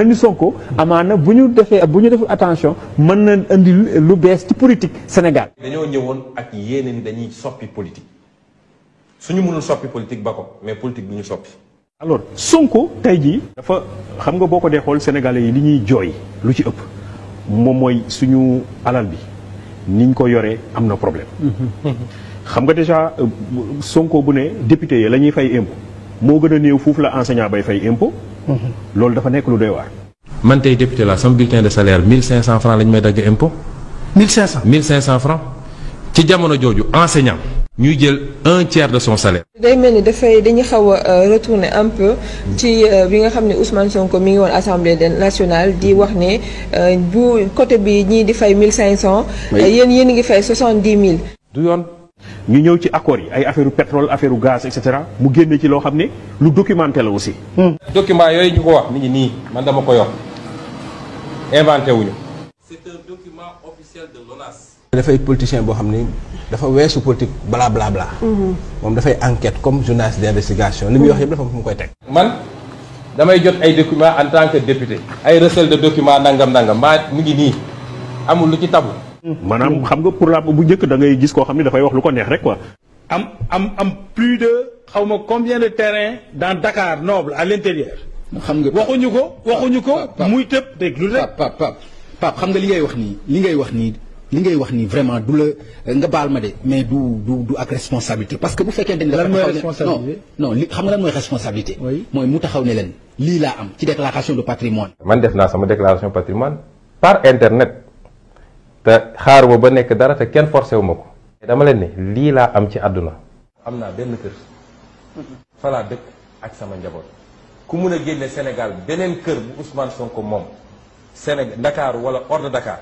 mel ni Sonko amaana bu ñu defee attention mën na indi lu bees ci politique Sénégal. dañoo ñëwoon ak yéene ni dañuy soppi politique suñu mënul soppi politique ba ko mais politique du ñu soppi. alors Sonko tey jii dafa xam nga boo ko dee xool sénégalais yi li ñuy jooy lu ci ëpp moom mooy suñu alal bi niñ ko yoree am na problème. xam nga déjà Sonko bu ne député yi la ñuy fay impôt moo gën a néew foofu la enseignant bay fay impôt. loolu dafa nekk lu doy waar. man tey député la sama bulletin de salaire 1500 francs lañ may dagg impôt. 1500 francs ci jamono jooju enseignant. ñuy jël 1/3 de son salaire. day mel ni dañuy xaw a retourner un peu ci bi nga xam ne Ousmane Sonko mi ngi woon assemblée nationale di wax ne bu côté bi ñii di fay 1500. yéen ngi fay 70 000. du yoon. ñu ñëw ci accords yi ay affaire pétrole affaire gaz et cetera mu génne ci loo xam ne lu documenté la aussi. document yooyu ñu ko wax mi ngi nii man dama ko yor inventé wuñu. c'est un document officiel de l'ONAS. dafay politicien boo xam ni dafa weesu politique bla bla bla. moom dafay enquête comme journaliste d'investigation li muy wax yëpp dafa fu mu koy teg. man damay jot ay documents en tant que député ay recel de documents nangam maa mi ngi nii amul lu ci tabu. maanaam xam nga pour la bu njëkk da ngay gis koo xam ne dafay wax lu ko neex rek quoi. am plus de xaw ma combien de terrain dans Dakar Noble à l'intérieur. xam nga waxuñu ko. muy tëb dégg lu rek. Pape xam nga li ngay wax nii vraiment du la nga baal ma de mais du ak responsabilité parce que bu fekkee dañ la. lan mooy responsabilité non li xam nga lan mooy responsabilité. mooy mu taxaw ne leen lii laa am ci déclaration de patrimoine. man def naa sama déclaration patrimoine par internet. te xaaruma ba nekk dara te kenn forcé wu ma ko. dama leen ne lii laa am ci àdduna. am naa benn kër. fa laa dëkk ak sama njaboot. ku mun a génne Sénégal beneen kër bu Ousmane Sonko moom Sénégal Dakar wala hors de Dakar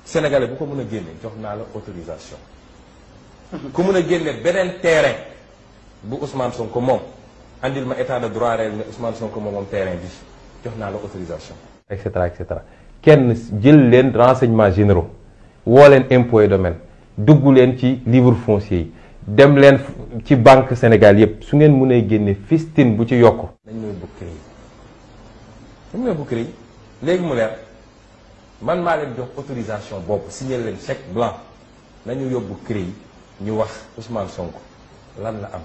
sénégalais bu ko mun a génne jox naa la autorisation. ku mun a génne beneen terrain bu Ousmane Sonko moom andil ma état de droit réel ne Ousmane Sonko moom terrain bi jox naa la autorisation. et cetera et cetera. kenn jël leen renseignements généraux woo leen impôts et domaines dugg leen ci livre foncier yi dem leen ci banque Sénégal yépp su ngeen mënee génne fistine bu ci yokk nañ mooy bu CREI dañ mooy bu CREI léegi mu leer man maa leen jox autorisation boobu signé leen chèque blanc nañu yóbbu CREI ñu wax Ousmane Sonko lan la am.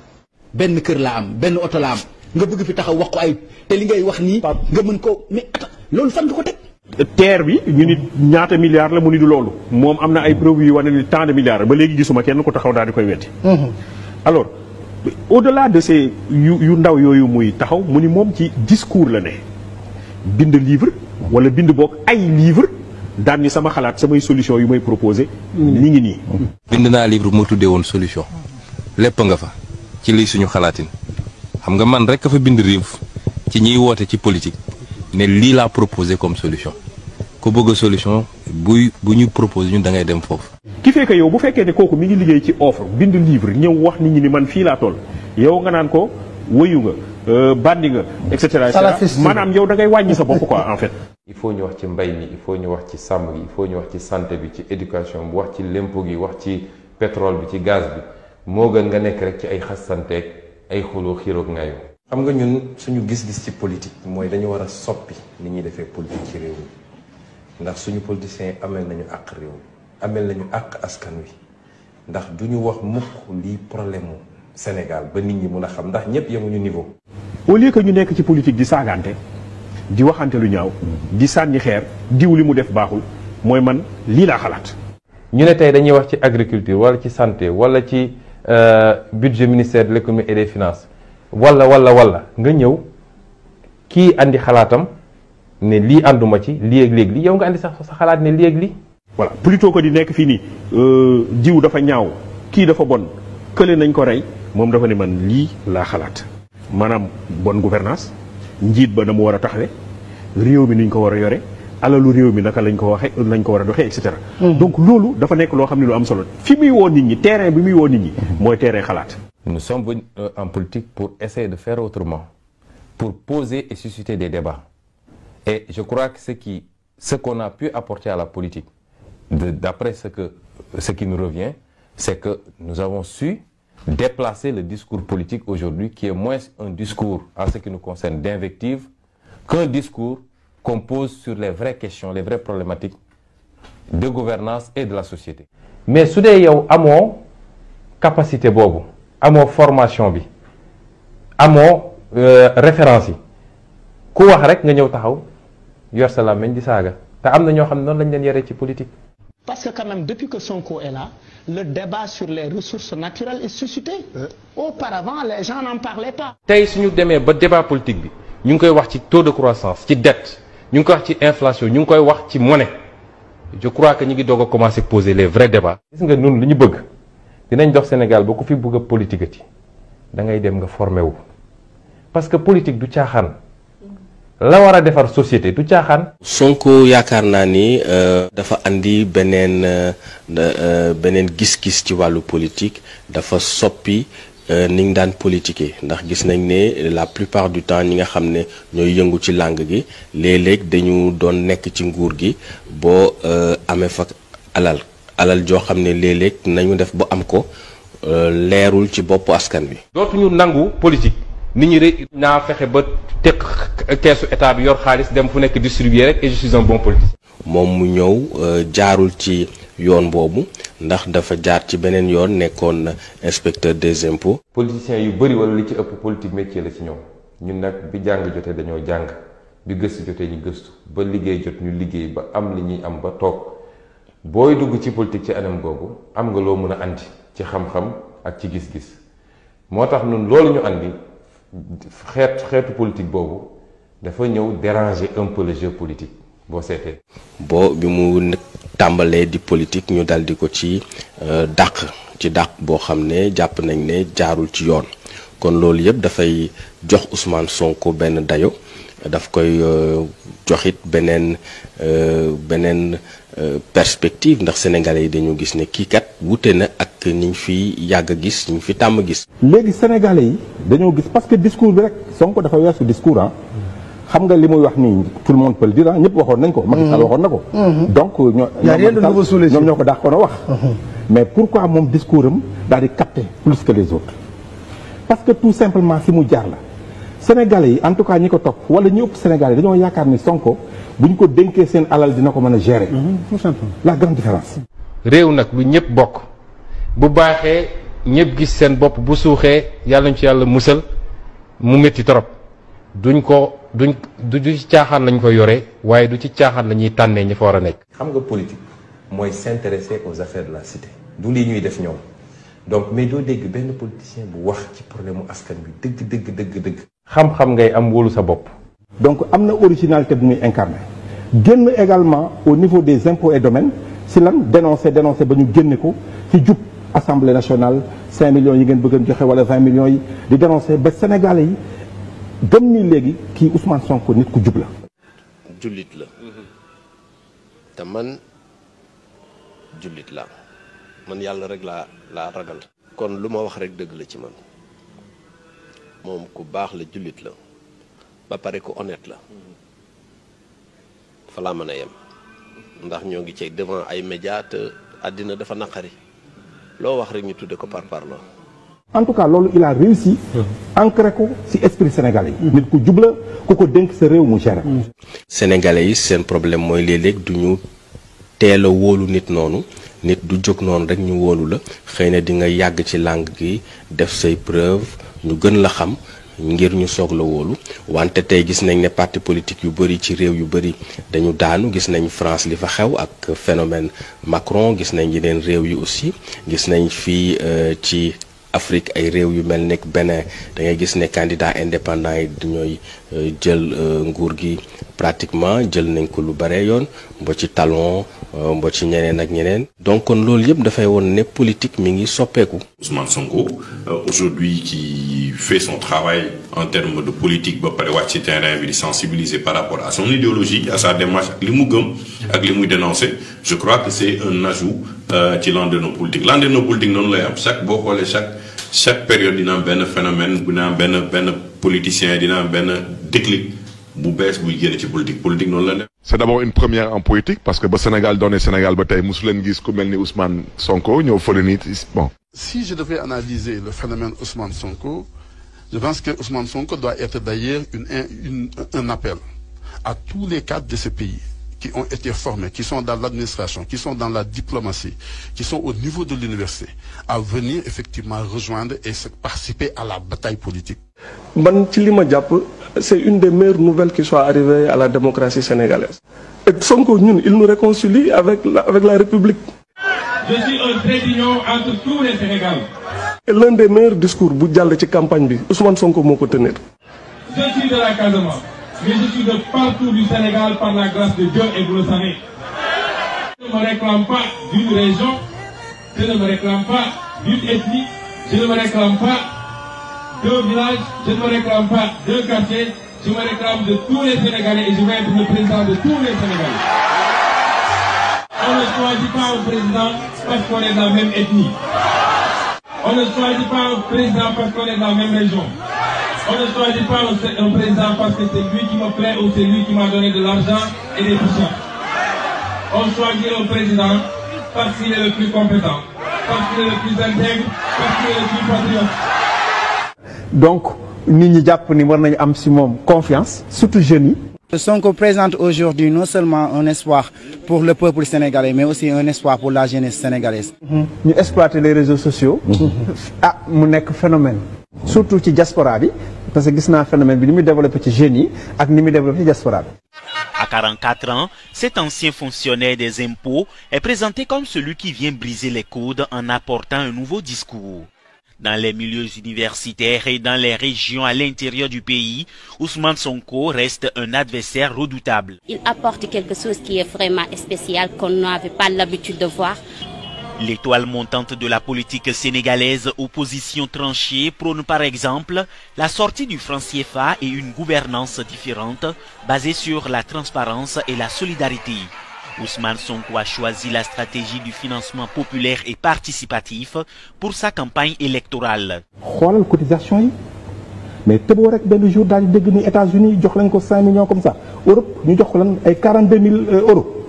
benn kër la am benn oto la am nga bëgg fi taxaw wax ko ay te li ngay wax nii. nga mën ko mais loolu fan nga ko teg. terre bi ñu nit ñaata milliards la mu ni du loolu moom am na ay preuves yu wane ni tant de milliards ba léegi gisuma kenn ko taxaw daal di koy wetti. alors au-delà de ces yu ndaw yooyu muy taxaw mu ni moom ci discours la ne bind livre wala bind boog ay livre daan ni sama xalaat samay solution yu may proposé. ñi ngi nii. bind naa livre bu ma tuddee woon solution lépp nga fa ci lii suñu xalaatin xam nga man rek a fa bind livre ci ñiy woote ci politique. ne lii laa proposé comme solution ku bëgg solution bu ñu proposé ñun da ngay dem foofu. ki fekk yow bu fekkee ne kooku mi ngi liggéey ci offre bind livre ñëw wax nit ñi ni man fii laa toll yow nga naan ko wëyu nga bandi nga et cetera maanaam yow da ngay wàññi sa bopp quoi en fait. il faut ñu wax ci mbay mi il faut ñu wax ci sàmm gi il faut ñu wax ci santé bi ci éducation bi wax ci lempo gi wax ci pétrole bi ci gaz bi moo gën nga nekk rek ci ay xasanteeg ay xuloo xiiroog ngaayoo. xam nga ñun suñu gis-gis ci politique mooy dañu war a soppi ni ñuy defee politique ci réew mi ndax suñu politiciens amel nañu àq réew mi amel nañu àq askan wi ndax duñu wax mukk lii problème mu Sénégal ba nit ñi mun a xam ndax ñëpp yemuñu niveau. au lieu que ñu nekk ci politique di saagante di waxante lu ñaaw di sànni xeer diw li mu def baaxul mooy man lii laa xalaat. ñu ne tey dañuy wax ci agriculture wala ci santé wala ci budget ministère de l'économie et des finances. wala nga ñëw kii andi xalaatam ne lii ànduma ci lii ak léegi lii yow nga andi sa xalaat ne lii ak lii. voilà plutôt que di nekk fii nii jiw dafa ñaaw kii dafa bon kële nañ ko rey moom dafa ne man lii laa xalaat. maanaam bonne gouvernance njiit ba na mu war a taxawee réew mi ni ñu ko war a yore alalu réew mi naka lañ ko waxee lañ ko war a doxee et cetera. donc loolu dafa nekk loo xam ne lu am solo fi muy woo nit ñi terrain bi muy woo nit ñi mooy terrain xalaat. Nous sommes venus en politique pour essayer de faire autrement, pour poser et susciter des débats. Et je crois que ce qu'on a pu apporter à la politique, d'après ce qui nous revient, c'est que nous avons su déplacer le discours politique aujourd'hui, qui est moins un discours, en ce qui nous concerne, d'invective, qu'un discours qu'on pose sur les vraies questions, les vraies problématiques de gouvernance et de la société. Mais su dee yow amoo capacité boobu amoo formation bi amoo référence yi ku wax rek nga ñëw taxaw yor sa làmmiñ di saaga te am na ñoo xam ne noonu lañ leen yaree ci politique. Parce que quand même, depuis que Sonko est là, le débat sur les ressources naturelles est suscité. Auparavant, les gens n'en parlaient pas. tey suñu demee ba débat politique bi ñu ngi koy wax ci taux de croissance ci dette ñu ngi koy wax ci inflation ñu ngi koy wax ci monnaie je crois que ñu ngi doog a commencer poser les vrais débats. gis nga ñun li ñu bëgg dinañ dox Sénégal ba ku fi bëgg a politique ati da ngay dem nga formé wu parce que politique du caaxaan. la war a defar société du caaxaan. Sonko yaakaar naa ni dafa andi beneen gis-gis ci wàllu politique dafa soppi ni ñu daan politiquer ndax gis nañ ne la plupart du temps ñi nga xam ne ñooy yëngu ci langue gi léeg-léeg dañu doon nekk ci nguur gi boo amee fa alal joo xam ne léeg-léeg nañu def ba am ko leerul ci boppu askan bi. dootuñu nangu politique. nit ñi rek naa fexe ba teg keesu état bi yor xaalis dem fu nekk distribuer rek et je suis un bon politicien. moom mu ñëw jaarul ci yoon boobu ndax dafa jaar ci beneen yoon nekkoon inspecteur des impôts. politiciens yu bëri wala li ci ëpp politique métier la ci ñoom ñun nag bi jàng jotee dañoo jàng bi gëstu jotee ñu gëstu ba liggéey jot ñu liggéey ba am li ñuy am ba toog booy dugg ci politique ci anam googu am nga loo mën a andi ci xam-xam ak ci gis-gis moo tax ñun loolu ñu andi. xeetu politique boobu dafa ñëw déranger un peu le jeu politique boo seetee. bi mu tàmbalee di politique ñu dal di ko ci dàq boo xam ne jàpp nañ ne jaarul ci yoon kon loolu yëpp dafay jox Ousmane Sonko benn dayo daf koy joxit beneen perspective ndax sénégalais yi dañu gis ne kii kat wute na ak niñ fi yàgg a gis niñ fi tàmm gis. léegi sénégalais yi dañoo gis parce que discours bi rek Sonko dafa weesu discours xam nga li muy wax nii tout le monde peut le dire ñëpp waxoon nañ ko. Macky Sall waxoon na ko. donc ñoom ñoo ko dàqoon a wax. mais pourquoi moom discours am daal di capter plus que les autres parce que tout simplement fi mu jaar la sénégalais yi en tout cas ñi ko topp wala ñi ëpp sénégalais dañoo yaakaar ni Sonko bu ñu ko dénkee seen alal dina ko mën a gérer. tout simplement la grande différence. réew nag lu ñëpp bokk bu baaxee ñëpp gis seen bopp bu suuxee yàlla ñu ci yàlla musal mu métti trop du ci caaxaan lañ koy yoree waaye du ci caaxaan la ñuy tànnee ñi fa war a nekk. xam nga politique mooy s'intéresser aux affaires de la cité du lii ñuy def ñoom donc mais doo dégg benn politicien bu wax ci problème mu askan bi dëgg. xam-xam ngay am wóolu sa bopp. donc am na originalité bu muy incarné génn également au niveau des impôts et domaines si lan dénoncé ba ñu génne ko ci jub assemblée nationale 5 millions yi ngeen bëgg a joxe wala 20 millions yi di dénoncé ba sénégalais yi gëm ni léegi kii Ousmane Sonko nit ku jub la. jullit la te man jullit la man yàlla rek laa ragal. kon lu ma wax rek dëgg la ci man moom ku baax la jullit la ba pare ku honnête la fa laa mën a yem ndax ñoo ngi ci devant ay médias te àddina dafa naqari loo wax rek ñu tudde ko par parlo. en tout cas loolu il a réussi ancré ko ci esprit sénégalais yi. nit ku jubla ku ko dénk sa réew mu géré. sénégalais yi seen problème mooy léeg-léeg du ñu teel a wóolu nit noonu nit du jóg noonu rek ñu wóolu la xëy na di nga yàgg ci langue gi def say preuve ñu gën la xam ngir ñu soog la wóolu wante tey gis nañ ne parti politique yu bëri ci réew yu bëri dañu daanu gis nañ France li fa xew ak phénomène Macron gis nañ yeneen réew yi aussi gis nañ fii ci Afrique ay réew yu mel nekk Bénin da ngay gis ne candidat indépendant yi dañooy jël nguur gi pratiquement jël nañ ko lu bare yoon mbo ci Talon mbo ci ñeneen ak ñeneen donc kon loolu yëpp dafay woon ne politique mi ngi soppeeku. Ousmane Sonko aujourd'hui qui fait son travail en termes de politique ba pare wàcc ci terrain bi di sensibiliser par rapport à son idéologie à sa démarche ak li mu gëm ak li muy dénoncer je crois que c'est un ajout ci landerneau politique landerneau politique noonu lay am boo xoolee chaque période dina am benn phénomène dina am benn politicien dina am benn déclic bu bees buy génn ci politique noonu la ne. c'est d'abord une première en politique parce que ba Sénégal doone Sénégal ba tey mosu leen gis ku mel ni Ousmane Sonko ñëw fële nii bon. Si je devais analyser le phénomène Ousmane Sonko je pense que Ousmane Sonko doit être d'ailleurs un appel à tous les cadres de ce pays qui ont été formés, qui sont dans l'administration, qui sont dans la diplomatie, qui sont au niveau de l'université, à venir effectivement rejoindre et participer à la bataille politique. C'est une des meilleures nouvelles qui soit arrivée à la démocratie sénégalaise. Et Sonko, il nous réconcilie avec la République. Je suis un trait d'union entre tous les Sénégalais. Et l'un des meilleurs discours bu jàll ci campagne bi Ousmane Sonko moo ko tenir. Je suis de la Casamance, mais je suis de partout du Sénégal par la grâce de Dieu et vous le savez. Je ne me réclame pas d'une région, je ne me réclame pas d'une ethnie, je ne me réclame pas d'un village, je ne me réclame pas d'un quartier, je me réclame de tous les Sénégalais et je vais être le président de tous les Sénégalais. On ne choisit pas un président parce qu'on est dans la même ethnie. On ne choisit pas un président parce qu'on est dans la même région. On ne choisit pas un président parce que c'est lui qui me plaît ou c'est lui qui m'a donné de l'argent et des puissants. On choisit un président parce qu'il est le plus compétent, parce qu'il est le plus intègre, parce qu'il est le plus patriote. Donc, nous avons confiance, surtout jeunes. Sonko présente aujourd'hui non seulement un espoir pour le peuple sénégalais, mais aussi un espoir pour la jeunesse sénégalaise. Nous exploitons les réseaux sociaux. Ah, c'est un phénomène. Surtout dans la diaspora, parce que nous avons un phénomène qui est développé dans les jeunes et qui est développé dans la diaspora. À 44 ans, cet ancien fonctionnaire des impôts est présenté comme celui qui vient briser les codes en apportant un nouveau discours. Dans les milieux universitaires et dans les régions à l'intérieur du pays, Ousmane Sonko reste un adversaire redoutable. Il apporte quelque chose qui est vraiment spécial, qu'on n'avait pas l'habitude de voir. L'étoile montante de la politique sénégalaise, opposition tranchée, prône par exemple la sortie du franc CFA et une gouvernance différente, basée sur la transparence et la solidarité. Ousmane Sonko a choisi la stratégie du financement populaire et participatif pour sa campagne électorale. xoolal cotisation yi mais tëboo rek benn jour daal di dégg ni États-Unis jox lañ ko 5 millions comme ça Europe ñu jox ko lan ay 42 000 euros.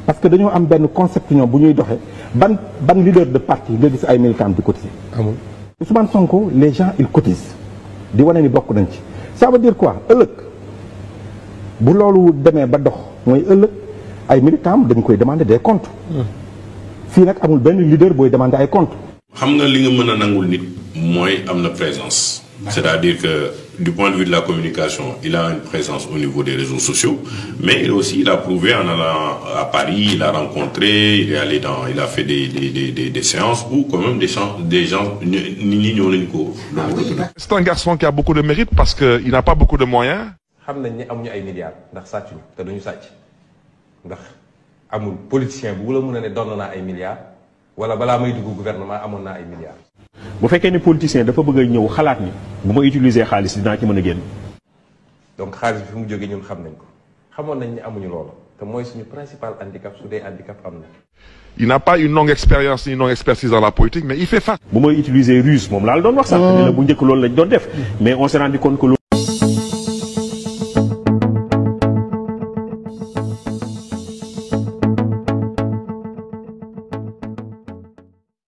parce que dañoo am benn concept ñoom bu ñuy doxee ban leader de parti nga gis ay militants di cotiser. amul Ousmane Sonko les gens ils cotisent di wane ni bokk nañ ci ça veut dire quoi ëllëg bu loolu demee ba dox mooy ëllëg. ay militants dañ koy demander des comptes. fii nag amul benn leader booy demander ay comptes. xam nga li nga mën a nangul nit mooy am na présence. c'est-à-dire que du point de vue de la communication il a une présence au niveau des réseaux sociaux mais aussi il a prouvé en allant à Paris il a rencontré il est allé il a fait des séances où quand même des gens nit ñi ñëw nañ ko. C'est un garçon qui a beaucoup de mérite parce que il n'a pas beaucoup de moyens. xam nañ ne amuñu ay milliards ndax sàccuñu te duñu sàcc. ndax amul politicien bu la mën a ne doon naa ay milliards wala balaa may dugg gouvernement amoon naa ay milliards. bu fekkee ni politicien dafa bëgg a ñëw xalaat ni bu ma utiliser xaalis dinaa ci mën a génn. donc xaalis bi fi mu jógee ñun xam nañ ko xamoon nañ ni amuñu loolu te mooy suñu principal handicap su dee handicap am na. Il n'a pas une longue expérience ni une longue expertise dans la politique mais il fait face. bu may utiliser ruse moom laa la doon wax sax. ne la bu njëkk loolu lañ doon def mais on s'est rendu compte que